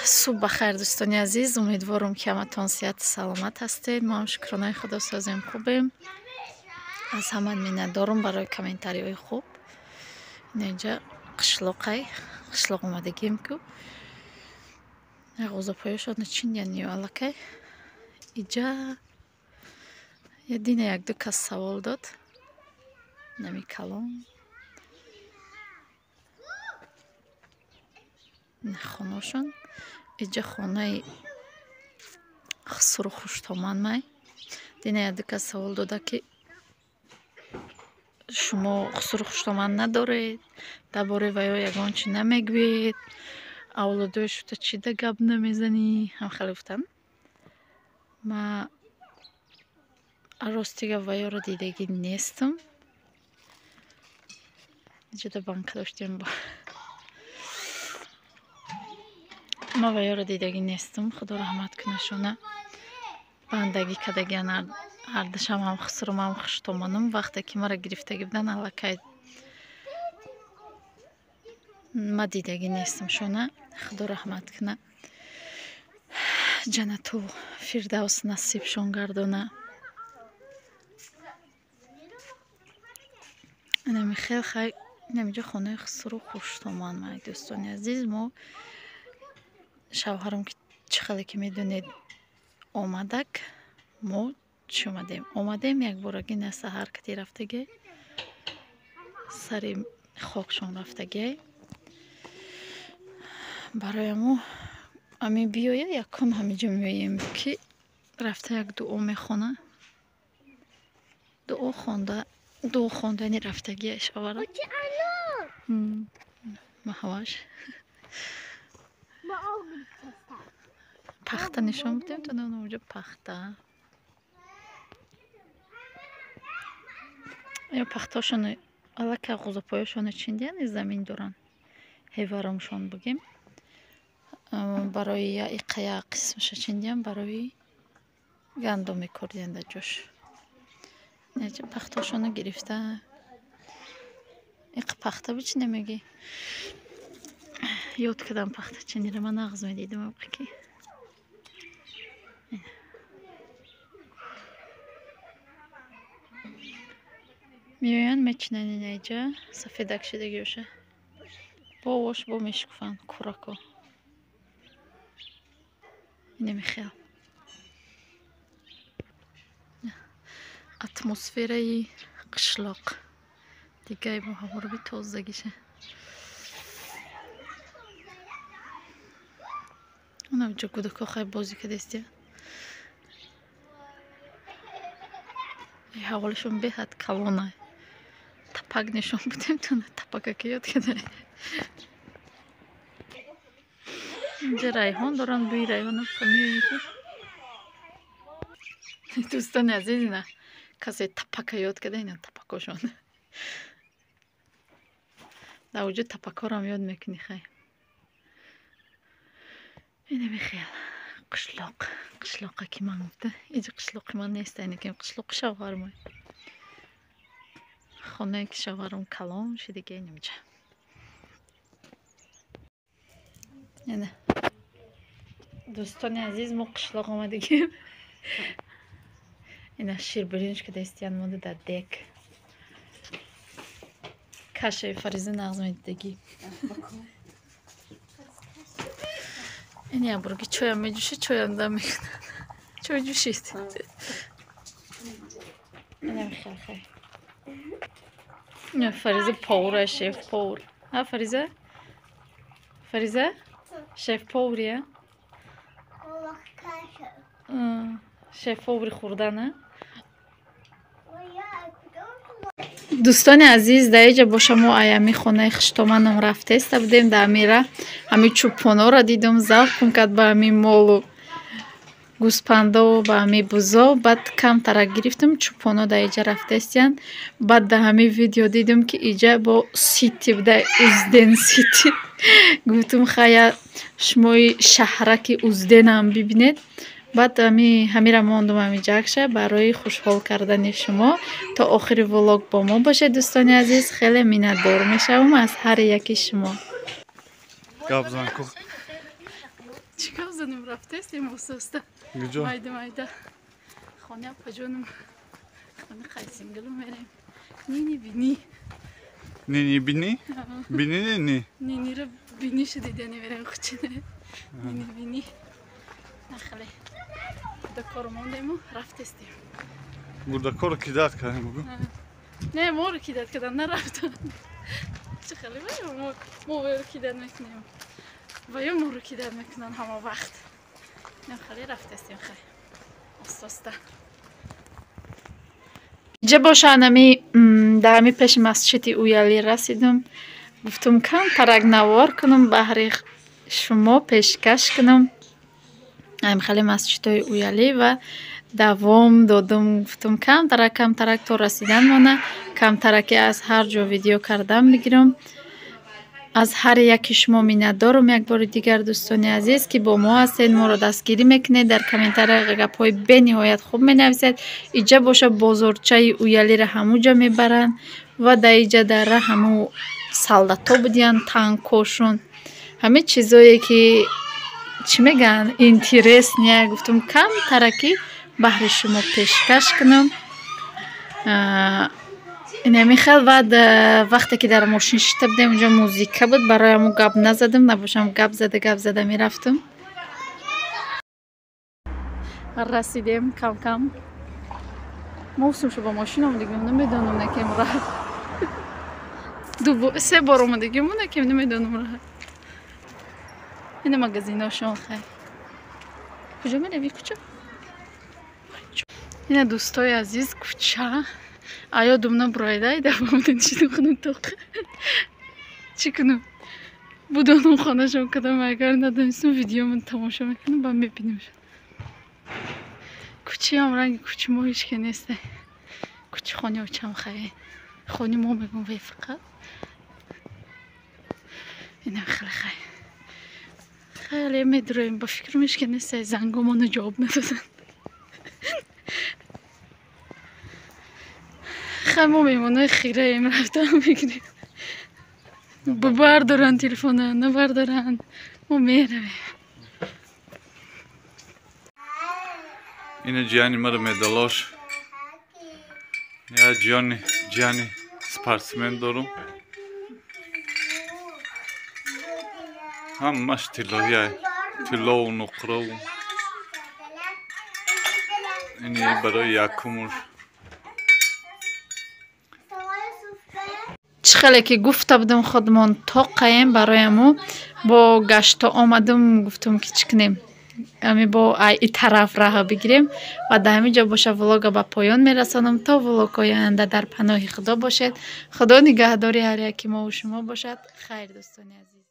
Субҳ бахайр, дӯстони азиз. Умедворам, ки ҳаматон сиҳату саломат ҳастед. Мо ҳам шукронаи Худо созем, хубем. Аз ҳама миннатдорум барои комментариҳои хуб. Инҷа қишлоқай, қишлоқ омадагием ку. Ғозапоёшона чинян ё аллакай. Иҷа дина якду кас савол дод. Нами калон. Хонашон. Иҷа хонаи хусуру хуштоман май. Дина якду кас савол дода, ки шумо хусуру хуштоман надоред, дар бораи ваё ягон чи намегӯед, авлодои шута чида гап намезанӣ, ҳам хеле гуфтанд. Ма ростига ваёро дидагӣ нестам. Иҷода банка доштем. Ма ваёро дидагӣ нестам, Худо раҳмат кунашона. Бандагӣ кардагиан ҳардушам, ҳам хусурум, ҳам хуштоманум. Вақте ки маро гирифтагӣ будан, аллакай ма дидагӣ нестам шона. Худо раҳмат куна, ҷаннату фирдавс насибшон гардона. Инами хел хай, инамиҷо хонаи хусуру хуштоман май, дӯстони азиз. Мо шавҳарам, ки чӣ хеле ки медонед, омадак, мо чӣ омадем? Омадем якбораги на саҳар кати рафтагӣ, сари хокшон рафтагӣ. Барои мо ами биёя, якум ҳамиҷо меоем, ки рафта як дуо мехона. Дуо хонда, дуо хондани рафтагия шавара. Маҳваш. Пахта нишон будем, то уҷо пахта. Ё пахтаошон аллакай ғӯзапоёшоно чиндиян, замин доранд. Ҳеваромшон бугем. Барои я иқая қисмаша чиндиян, барои гандум мекордиян дар ҷош. Пахтаошоно гирифта. Иқ пахта бичи намегӣ? Ёд кардам пахта чинира, ман нағз медидам ки. Меоянд, мечинанд инаиҷа, сафедак шидагиёша. Бо ош бо мешукуфанд курако. Инами хел. Атмосфераи қишлоқ. Дигай бо ҳавораби тозагиша. Онаҷо кӯдако хай бозӣ кардастия. Ҳаволашон беҳад калона. Тапак нишон будем, тона тапака ки ёд карда. Инҷа райҳон доранд, бӯи райҳона меояд ки. Дӯстони азиз, ина касе тапака ёд карда, ина тапакошон. Дар уҷо тапакҳоро ёд мекунӣ хай. Инами хел қишлоқ, қишлоқа ки ман гуфта, иҷа қишлоқи ман нест, ина ки қишлоқи шавҳармой. Хонае ки шавҳарам калон шидига инамҷа. Ина дӯстони азиз, мо қишлоқ омадагим. Ина ширбиринҷ кадастиян монда дар дек. Кашаи Фариза нағз медидагӣ. Ин якборги чоям меҷӯшид, чоям дам мекунад. Чой ҷӯшид. Инам хел хай. Фариза повара, шеф повар. А Фариза? Фариза? Шеф повария? Шеф повари хӯрдан, а? Дӯстони азиз, дар иҷа боша мо аями хонаи хуштоманам рафтеста будем, дар амира ҳами чӯпонҳоро дидум, завқм кард ба ҳами молу гӯспандо, ба ҳами бузо. Баъд камтарак гирифтам, чӯпонҳо дар иҷа рафтестиянд. Баъд дар ҳами видео дидум, ки иҷа бо сити буда, Узден сити. Гуфтум, хая шумои шаҳраки Узденам бибинед. Баъд ҳамира мондум ҳами ҷакша барои хушҳол кардани шумо. То охири влог бо мо бошед, дӯстони азиз. Хеле миннатдор мешавам аз ҳар яки шумо. Гап зан ку. занем рафтестем ососта. Майда майда. Хоне апаҷонам. Хоне қайсингилу мерем. Нини бини. Нини бини? Бини нини? Нинира бинишу дидани мерем хучине. Нини бини. Нахале. Гурдакору мондему рафтестем. Гурдакору кидат кардем бугу? Не, моро кидат кардам, нарафтам. Чӣ хеле мо вайро кидат мекунем. Ваё моро кидат мекунанд ҳама вақт. Нахале рафтестем хай. Ососта. Иҷа боша анами дар ҳами пеши масҷиди Уялӣ расидум. Гуфтум камтарак навор кунам, баҳри шумо пешкаш кунам. Ами хеле масҷидҳои Уялӣ ва давом додум. Гуфтум камтарак камтарак то расидан мона, камтараке аз ҳар ҷо видео кардан бигирам. Аз ҳар яки шумо миннатдорум як бори дигар, дӯстони азиз, ки бо мо ҳастед, моро дастгирӣ мекунед, дар комментария гапҳои бениҳоят хуб менависед. Иҷа боша бозорчаи Уялиро ҳамуҷа мебаранд ва дар иҷа дара ҳаму солдатҳо будиянд, танкошун. Ҳамин чизое ки чӣ мегӯянд, интересния, гуфтум камтараки баҳри шумо пешкаш кунам. Инами хел баъд вақте ки дар мошин шита будем, унҷо музика буд, барои ҳамун гап назадам, набошам гап зада гап зада мерафтам. Расидем кам-кам. Мо усумшо ба мошин омадагим, намедонам накем раҳ. Се бор омадагим, накем намедонам раҳ. Ина магазиношон хай. Куҷо мерави, куҷо? Ина дӯстои азиз, кӯча. Аё думна буроида давомда чӣ кунам тоқ. Чӣ кунам? Будонам хонашон кадам, агар надонистам видеомон тамошо мекунам, ба мебинам. Кӯчиам ранги кӯчи мо ҳеч ке нест. Кӯчи хони очам хай. Хони мо мегум вай фақат. Ина хеле хай. Хеле медуроем, ба фикрам ҳеч ке нест, зангомоно ҷавоб медоданд. Хай мо меҳмонои хираем, рафтам мегирем. Бардоранд телефона, набардоранд. Мо меравем. Ина ҷияни маро медалош. Я ҷияни спортсмен дорум. Ҳамаш тиллоҳия, тиллову нуқраву. Ини барои якумуш. Чӣ хеле ки гуфта будам, худмон тоқаем, барояму бо гашто омадам, гуфтум ки чӣ кунем, ами бо ай тараф раҳа бигирем ва дар ҳамин ҷо боша влога ба поён мерасонам. То влогҳои оянда дар паноҳи Худо бошед. Худо нигаҳдори ҳар яки мову шумо бошад. Хайр, дӯстони азиз.